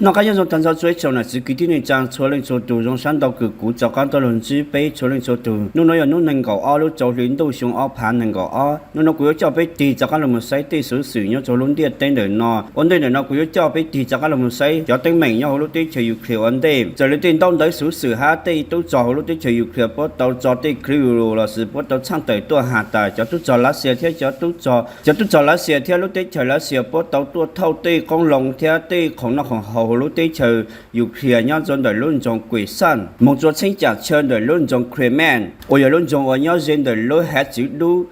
Noj qab nyob zoo tag nrho txhua ib tsoom nam txiv kwv tij neej tsaa txhua leej txhua tug, zoo sab ntau kws kuv rov qaab tuaj lug ntsib peb txhua leej txhua tug. Nub nua yog nub neeg nkaum ob lub rau hli ntuj xyoo ob phav nees nkaum ob. Nub nua kuv yuav coj peb tig rov qaab lug moog saib tej xuv xwm nyob rua lub ntiaj teb ntawm no. Ua ntej ntawm no kuv yuav coj peb tig rov qaab lug moog saib cov teeb meem nyob huv lub teb chaws Ukraine ua ntej. Txawm le tej ntaub ntawv xuv xwm hab tej tub rog huv lub teb chaws Ukraine puab tau tso tej clip video lossis puab tau tshaj tawm tuaj has tas cov tub rog Lav Xias thiab cov tub rog, cov tub rog Lav Xias thiab lub teb chaws Lav Xias puab tau tuaj thauj tej qoob loo thiab tej khoom noj khoom haus huv lub teb chaws Ukraine nyob rua ntawm lub nroog Kherson moog rua txheeb caam chaw ntawm lub nroog Crimea, uas yog lub nroog uas nyob ze ntawm lub hav txwv dub,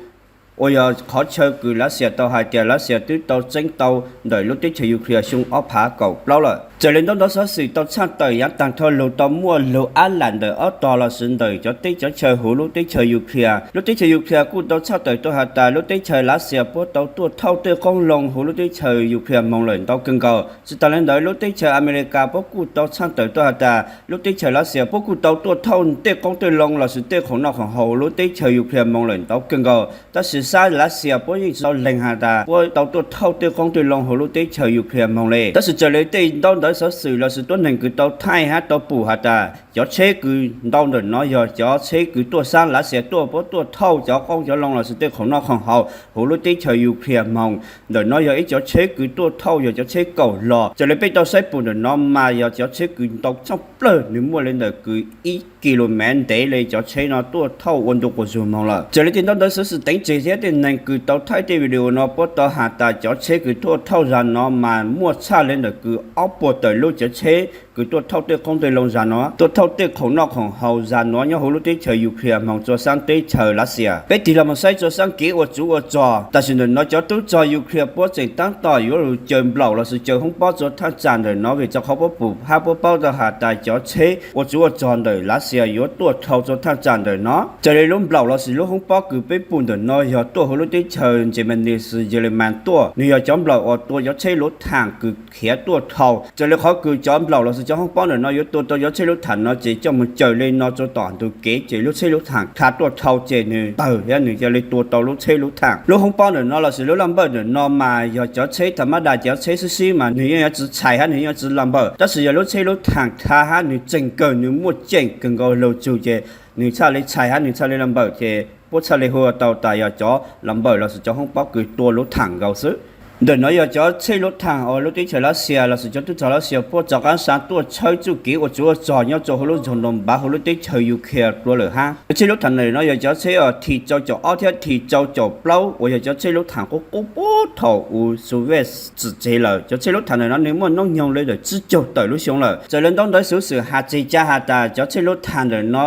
uas yog qhov chaw kws Lav Xias tau has tas Lav Xias twb tau txeeb tau ntawm lub teb chaws Ukraine xyoo ob phav kaum plaub lawm. Txawm le ntaub ntawv xuv xwm tau tshaj tawm yaav taag tog lug tau muaj lug ab lam ntawm ob tog lossis ntawm cov teb cov chaw huv lub teb chaws Ukraine. Lub teb chaws Ukraine kuj tau tshaj tawm tuaj has tas lub teb chaws Lav Xias puab tau tuaj thauj tej qoob loo huv lub teb chaws Ukraine moog lawm ntau kawg nkaus. Tsi taag le ntawd lub teb chaws Amelikas puab kuj tau tshaj tawm tuaj has tas lub teb chaws Lav Xias puab kuj tau tuaj thauj tej qoob tej loo lossis tej khoom noj khoom haus huv lub teb chaws Ukraine moog lawm ntau kawg nkaus. Tab sis sab Lav Xias puab yeej tsi tau lees has tas puab tau tuaj thauj tej qoob tej loo huv lub teb chaws Ukraine moog le. Tab sis txawm le tej ntaub ntawv xuv xwm lossis tuab neeg kws tau thaij hab tau pum has tas cov tsheb kws ntau ntawm no yog cov tsheb kws tuaj sab Lav Xias tuaj puab tuaj thauj cov qoob cov loo lossis tej khoom noj khoom haus huv lub teb chaws Ukraine moog. Ntawm no yog ib cov tsheb kws tuaj thauj yog cov tsheb kaum los. Txawm le peb tau saib pum ntawm no mas yog cov tsheb kws ntau tshaj plawg, nwg muaj le ntawm kws ib kilomev ntev le cov tsheb no tuaj thauj ua ntu quas zug moog lawm. Txawm le tej ntaub ntawv xuv xwm teev tseg thiab tej neeg kws tau thaij tej video no puab tau has tas cov tsheb kws tuaj thauj zag no mas muaj tshaj le ntawm kws ob puas tawm lub cov tsheb kws tuaj thauj tej qoob tej loo zag no, tuaj thauj tej khoom noj khoom haus zag no nyob huv lub teb chaws Ukraine moog rua sab teb chaws Lav Xias. Peb tig los moog saib rua sab kev ua tsuv ua rog. Tam sim ntawm no cov tub rog Ukraine puab tseem taab tom yuav lug caws nplaum lossis caws hoob pob rua thaaj tsaam ntawm no vim rua qhov puab pum hab puab paub tau has tas cov tsheb ua tsuv ua rog ntawm Lav Xias yuav tuaj dhau rua thaaj tsaam ntawm no. Txawm le lub nplaum lossis lub hoob pob kws peb pum ntawm no yog tuaj huv lub teb chaws Germany lossis Yelemas tuaj, nwg yog cov nplaum uas tua cov tsheb luv thaam kws khiav tuaj dhau. Txawm le qhov kws cov nplaum lossis cov hoob pob ntawm no yuav tua tau cov tsheb luv thaam no ces coj moog caws le no rua tom ntug kev ces lub tsheb luv thaam kha tuaj dhau ces nwg tawg thiab nwg ca le tua tau lub tsheb luv thaam. Lub hoob pob ntawm no lossis lub laj npawj ntawm no mas yog cov tsheb tham mab das, cov tsheb sib sib mas nwg yeej yuav tsi txhais hab nwg yeej yuav tsi laj npawj. Tab sis yog lub tsheb luv thaam kha hab nwg tseem kawg, nwg muaj ceem kawg nkaus lug tsug ces nwg txhaj le txhais hab nwg txhaj le laj npawj ces puab txhaj le hu tau tas yog cov laj npawj lossis cov hoob pob kws tua luv thaam nkaus xwb. Ntawm no yog cov tsheb luv thaam uas lub teb chaws Lav Xias lossis cov tub rog Lav Xias puab rov qaab saav tuaj tshawb txuj kev ua tsuv ua rog nyob rua huv lub nroog Donbas huv lub teb chaws Ukraine dlua lawm hab. Cov tsheb luv thaam ntawm no yog cov tsheb uas T rau caum ob thiab T rau caum plaub uas yog cov tsheb luv thaam qub qub puag thaum u Soviet tsim tseg lawm. Cov tsheb luv thaam ntawm no nwg muaj noob nyoog le ntawm tsib caug tawm lub xyoo lawm. Txawm le ntaub ntawv xuv xwm has tseg ca has tas cov tsheb luv thaam ntawm no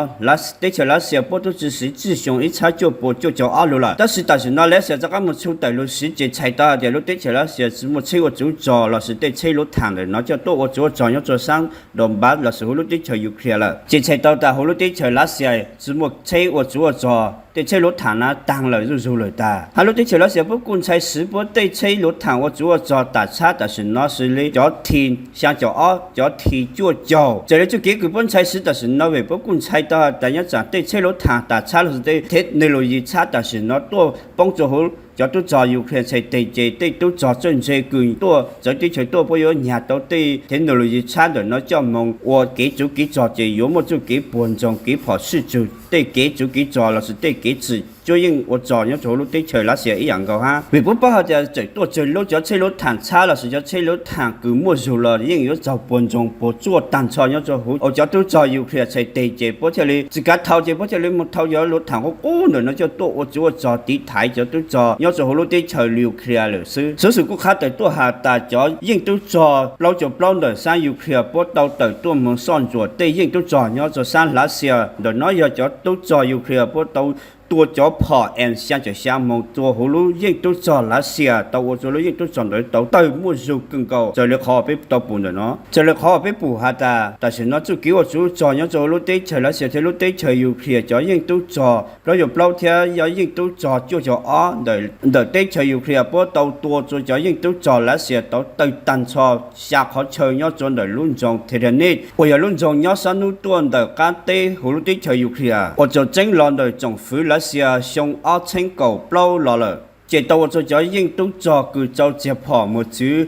teb chaws Lav Xias puab tub tsi siv txij xyoo ib txhab cuaj puas cuaj caug ob lug lawm. Tab sis tam sim no Lav Xias rov qaab moog txug tawm lug siv ces txhais tau has tas lub teb chaws Lav Xias tsi muaj tsheb ua tsuv rog lossis tej tsheb luv thaam ntawm no coj tuaj ua tsuv ua rog nyob rua sab Donbas lossis huv lub teb chaws Ukraine lawm. Ces txhais tau tas huv lub teb chaws Lav Xias tsi muaj tsheb ua tsuv ua rog, tej tsheb luv thaam na taag lawm zuj zug lawm tag. Hab lub teb chaws Lav Xias puab kuj ntshai siv puab tej tsheb luv thaam ua tsuv ua rog tas txhab tam sim no xws le cov T xyaa caum ob, cov T cuaj caug. Txawm le txuj kev kws puab ntshai siv tam sim no vim puab kuj ntshai tau has tas nyob tsaam tej tsheb luv thaam tas txhab lossis tej theknoloji txhab tam sim no tuaj poob rua huv cov tub rog Ukraine txhais teg ces tej tub rog txawj ntse kws tuaj txawv teb chaws tuaj puab yuav nyag tau tej theknoloji txhab ntawm no coj moog ua kev tsuv kev rog ces yuav muaj txuj kev puag ntsoog kev phom sij tsug tej kev tsuv kev rog lossis tej kev tsim cuab yeej ua rog nyob rua huv lub teb chaws Lav Xias ib yaam nkaus hab. Vim puab paub has tas txawm tuaj tsawg lub cov tsheb luv thaam txhab lossis cov tsheb luv thaam kws muaj zug los yeej yuav raug puag ntsoog puag tsuaj taag nrho nyob rua huv cov tub rog Ukraine txhais teg ces puab thiaj li tsi kav dhau ces puab thiaj li moog thau cov luv thaam qub qub ntawm no coj tuaj ua tsuv ua rog tiv thaiv cov tub rog nyob rua huv lub teb chaws Ukraine lawm xwb. Xuv xwm kuj qha tawm tuaj has tas cov yeej tub rog plaub caug plaub ntawm sab Ukraine puab tau tawm tuaj moog soj ntsuam tej yeej tub rog nyob rua sab Lav Xias. Ntawm no yog cov tub rog Ukraine puab tau tua cov phom M xyaa caum xyaa moog rua huv lub yeej tub rog Lav Xias tau ua rua lub yeej tub rog ntawd tau tawg muaj zug kawg nkaus. Txawm le qhov peb tau pum ntawm no, txawm le qhov peb pum has tas tam sim no txuj kev ua tsuv rog nyob rua huv lub teb chaws Lav Xias thiab lub teb chaws Ukraine cov yeej tub rog plaub caug plaub thiab cov yeej tub rog cuaj caum ob ntawm teb chaws Ukraine puab tau tua rua cov yeej tub rog Lav Xias tau tawg taag nrho xya qhov chaw nyob rua ntawm lub nroog Ternivtsi uas yog lub nroog nyob sab nub tuaj ntawm qaab teb huv lub teb chaws Ukraine uas txawm txeeb los ntawm tsoom fwv Lav Xias xyoo ob txheeb kaum plaub los lawm. Ces tau ua rua cov yeej tub rog kws rau txiag phom moog txwv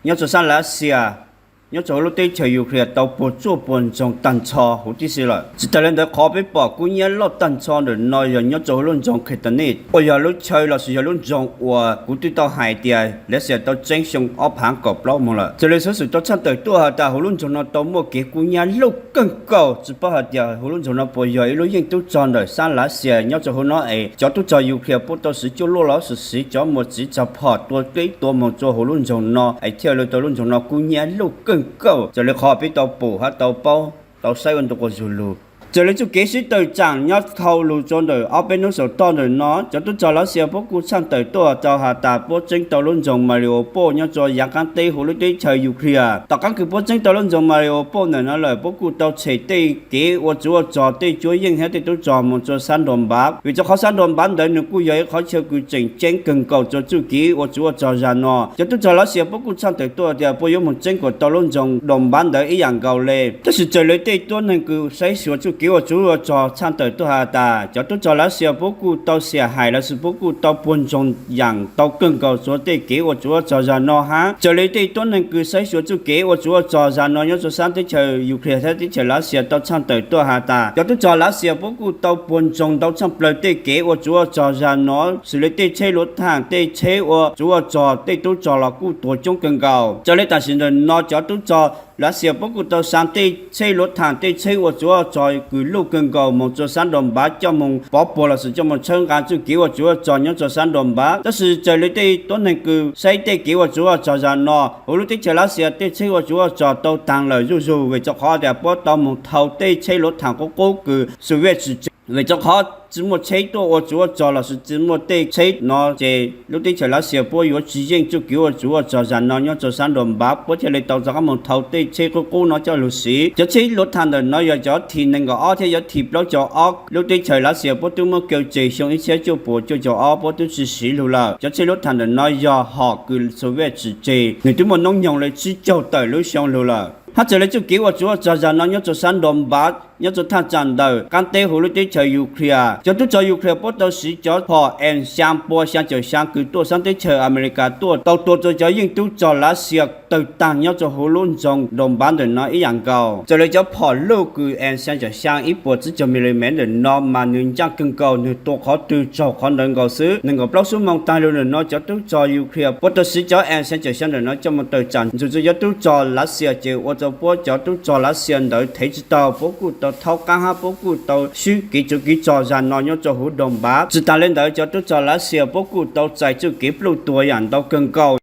nyob rua sab Lav Xias nyob rau hauv lub teb chaws Ukraine tau puas tsuaj puas ntsoog tag nrho huv tib si lawm. Tsis tas li ntawd qhov peb pom kub hnyiab loj tag nrho ntawm no yog nyob rau hauv lub nroog Kherson, uas yog lub chaw los sis yog lub nroog uas kuv twb tau hais tias Russia tau txeeb xyoo ob phav kaum plaub moog lawm. Raws li xov xwm tau tshaj tawm tuaj has tas hauv lub nroog no tau muaj kev kub hnyiab loj kawg nkaus, tsis paub hais tias hauv lub nroog no puas yog ib lub yeej tub rog ntawm sab Russia nyob rau hauv no es cov tub rog Ukraine puab tau siv cuaj luaj los sis siv cov mos txwv tsav phom tua teb tua moog rau hauv lub nroog no es thiaj li tau lub nroog no kub hnyiab loj kawg nkaus raws li qhov peb tau pum hab tau paub tau saib ua ntu quas zug lug. Raws li txuj kev sib tawm tsaam nyob dhau lug rau ntawm ob peb hnub saum toj ntawm no, cov tub rog Russia puab kuj tshaj tawm tuaj tau has tas puab txeeb tau lub nroog Mariupol nyob rau yaav qaab teb huv lub teb chaws Ukraine. Tom qaab kws puab txeeb tau lub nroog Mariupol ntawm no lawm, puab kuj tau tshem tej kev ua tsov ua rog, tej cuab yeej hab tej tub rog moog rau sab Donbas, vim rau qhov sab Donbas ntawd nws kuj yog ib qhov chaw kws tseem ceeb kawg nkaus rau txuj kev ua tsov ua rog zag no. Cov tub rog Russia puab kuj tshaj tawm tuaj tias puab yuav moog txeeb kuas tau lub nroog Donbas ntawd ib yaam nkaus le. Tab sis raws li tej tuab neeg kws saib xyuas txuj kev ua tsov ua rog tshaj tawm tuaj has tas cov tub rog Russia puab kuj tau xiam hais los sis puab kuj tau puag ntsoog yaam tau kawg nkaus rua tej kev ua tsov ua rog zag no hab. Raws li tej tuab neeg kws saib xyuas txuj kev ua tsov ua rog zag no nyob rau sab teb chaws Ukraine hab teb chaws Russia tau tshaj tawm tuaj has tas cov tub rog Russia puab kuj tau puag ntsoog ntau tshaj plawg tej kev ua tsov ua rog zag no, xws li tej tsheb luav thaam, tej tsheb ua tsov ua rog, tej tub rog los kuj tuag coob kawg nkaus. Raws li tam sim ntawm no cov tub rog Russia puab kuj tau xa tej tsheb luav thaam, tej tsheb ua tsov ua rog kws luj kawg nkaus moog rau sab Donbas coj moog pov puag los sis coj moog tshawb nqaa txuj kev ua tsov ua rog nyob rau sab Donbas. Tab sis raws li tej tuab neeg kws saib tej kev ua tsov ua rog zag no, huv lub teb chaws Russia tej tsheb ua tsov ua rog tau taag lawm zuj zug, vim rau qhov tias puab tau moog thau tej tsheb luav thaam qub qub kws Soviet tsim tseg. Vim rau qhov tsi muaj tsheb tuaj ua tsov ua rog los sis tsi muaj tej tsheb no ces lub teb chaws Russia puab yuav tsi yeej txuj kev ua tsov ua rog zag no nyob rau sab Donbas, puab thiaj li tau rov qaab moog thau tej tsheb qub qub no coj lug siv. Cov tsheb luav thaam ntawm no yog cov T nees nkaum ob thiab cov T plaub caug ob, lub teb chaws Russia puab twb muab kaw tseg xyoo ib txhiab cuaj puas cuaj caum ob, puab twb tsi siv lug lawm. Cov tsheb luav thaam ntawm no yog hom kws Soviet tsim tseg, nwg twb muaj noob nyoog le tsib caug tawm lub xyoo lug lawm. Hab raws li txuj kev ua tsov ua rog zag no nyob rau sab Donbas, nyob rau thaaj tsaam ntawm qaab teb huv lub teb chaws Ukraine, cov tub rog Ukraine puab tau siv cov phom M xyaa pua xyaa caum xyaa kws tuaj sab teb chaws America tuaj tau tua rau cov yeej tub rog Russia tawg taag nyob rau huv lub nroog Donbas ntawm no ib yaam nkaus. Raws li cov phom luj kws M xyaa caum xyaa ib puas tsib caug milimev ntawm no mas nwg ncaaj kawg nkaus, nwg tua qhov twg raug qhov ntawd nkaus xwb. Nees nkaum plaub xuab moos taag lug ntawm no cov tub rog Ukraine puab tau siv cov M xyaa caum xyaa ntawm no coj moog tawm tsaam nrug rau cov tub rog Russia ces ua rau puab cov tub rog Russia ntawd thev tsi tau, puab kuj tau thaub qaab hab puab kuj tau swb kev tsov kev rog zag no nyob rau huv Donbas. Tsis tas li ntawd cov tub rog Russia puab kuj tau txais txuj kev pluj tuag yaam ntau kawg nkaus.